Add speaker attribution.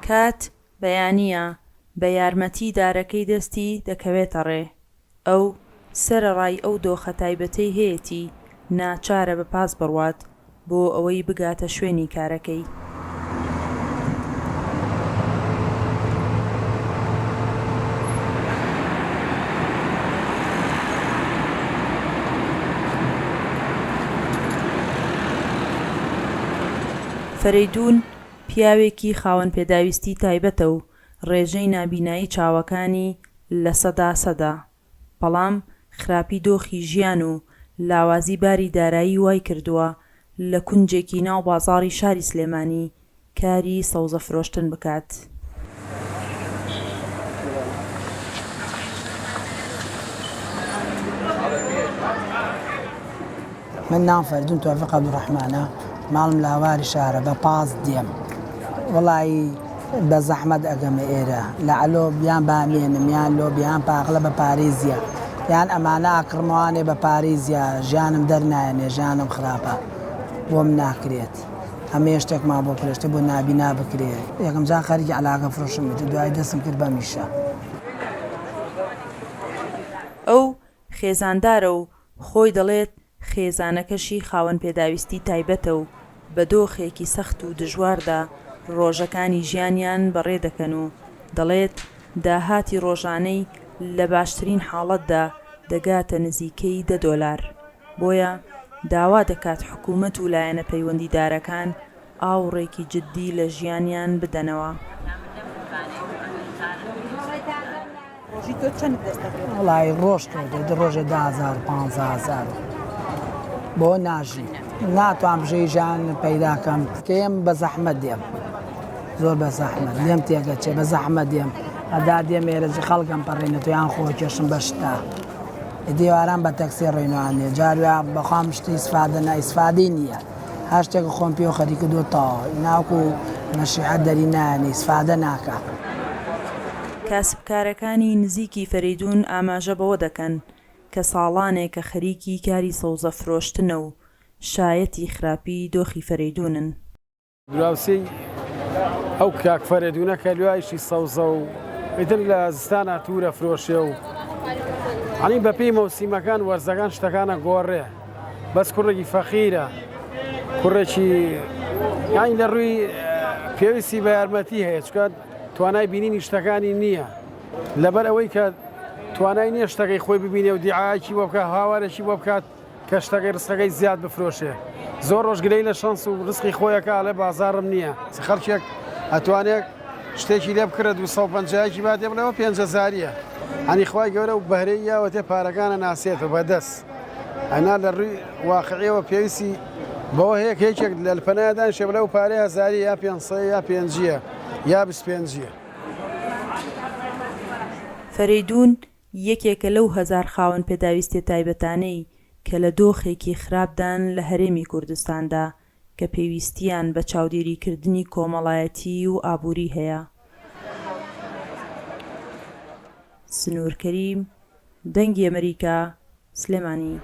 Speaker 1: کات بەیانییە، بە یارمەتی دارەکەی دەستی دەکەوێتە ڕێ. ئەو، سەرەڕای ئەو دۆخە تایبەتەی هەیەتی، ناچارە بە پاس بڕوات بۆ ئەوەی بگاتە شوێنی کارەکەی. فەرەیدوون پیاوێکی خاوەن پێداویستی تایبەتە و ڕێژەی نابینایی چاوەکانی لەسەدا سەدە، بەڵام خراپی دۆخی ژیان و لاوازی باری دارایی وایکردووە لە کونجێکی ناو بازاڕی شاری سلێمانی کاری سەوزە فرۆشتن بکات.
Speaker 2: من ناوم فەریدون تۆفیق عەبدولڕەحمانە ماڵم لە هەواری شارە بە پاس دێم وەڵایی بە زەحمەت ئەگەمە ئێرە لە عەلۆ یان بامێنم یان لۆبیان پاقلە بە پارەی زیا یان ئەمانە ئاکڕمەوانێ بە پارەی زیا ژیانم دەرنایەنێ ژیانم خراپە بۆم ناکرێت ئەمەیە شتێکمان بۆ کرێ شتێ بۆ نابینا بکرێ یەکەم جار خەریکی عەلاگە فرۆشم ئیتر دوایی دەستم کرد بەمیشە.
Speaker 1: ئەو خێزاندارە و خۆی دەڵێت خێزانەکەشی خاوەن پێداویستی تایبەتە و بە دۆخێکی سەخت و دژواردا ڕۆژەکانی ژیانیان بەڕێ دەکەن و دەڵێت داهاتی ڕۆژانەی لە باشترین حاڵەتدا دەگاتە نزیکەی دە دۆلار بۆیە داوا دەکات حکومەت و لایەنە پەیوەندیدارەکان ئاوڕێکی جددی لە ژیانیان بدەنەوە.
Speaker 2: ڕۆژی تۆ چەندت دەست دەکەوێت؟ وەڵایی ڕۆژ کەوتێ دە ڕۆژێ 10000 و 15000 بۆ ناژی ناتوان بژێی ژیان پەیدا کەم کێم بە زەحمەت دێم زۆر بە زەحمەت لێم تێگەچێ بە زەحمەت دێم ئەدا دێم ئێرە خەڵکم پەڕێنێت یان خۆ کێشم بە شتا دیواران بە تەکسی ڕێنوانێ جاروە بەخوام شتی ئیسفادە نا ئیسفادەی نییە هەر شتێک خۆم پێوە خەریک کردووە تەواو ناوکو مەشیعە دەری نایەنێ ئیسفادە ناکا.
Speaker 1: کاسبکارەکانی نزیکی فەرەیدوون ئاماژە بەوە دەکەن کە ساڵانێکە خەریکی کاری سەوزە فرۆشتنە و شایەتی خراپی دۆخی فەرەیدوونن.
Speaker 3: دراوسێی ئەو کاک فەرێدونە کە لوایشی سەوزە و ئیتر لە زستانە تورە فرۆشێ و عنی بەپێی مەوسیمەکان وەرزەکان شتەکانە گۆڕێ بەس کوڕێکی فەقیرە کوڕێکی یانی لە ڕووی پێویستی بە یارمەتی هەیە چکە توانای بینینی شتەکانی نییە لەبەر ئەوەی کە توانای نییە شتەکەی خۆی ببینێ و دیعاکی بۆ بکات هاوارێکی بۆ بکات کە شتەکەی ڕزقەکەی زیاد بفرۆشێ زۆر ڕۆژ گلەی لە شەنس و ڕزقی خۆیەکە ئەڵێ بازاڕم نییە خەڵکێک ئەتوانێت شتێکی لێ بکڕێ 250 یەکی باتێ بڵێ ئەوە پێنج هەزاریە هەنی خوای گەورە و بەهرەی یاوەتێ پارەکانە ناسێتەوە بەدەست ئەنا لە ڕووی واقعیەوە پێویستی بەوە هەیە کە یەکێک لە پەنای دانیشێ بڵێ ئەو پارەی هەزاریە یا پێنج سەدە یا پێنجیە یا بیست پێنجیە.
Speaker 1: فەرەیدوون یەکێکە لەو هەزار خاوەن پێداویستیە تایبەتانەی کە لە دۆخێکی خراپدان لە هەرێمی کوردستاندا کە پێویستیان بە چاودێریکردنی کۆمەڵایەتی و ئابووری هەیە. سنوور کەریم، دەنگی ئەمەریکا، سلێمانی.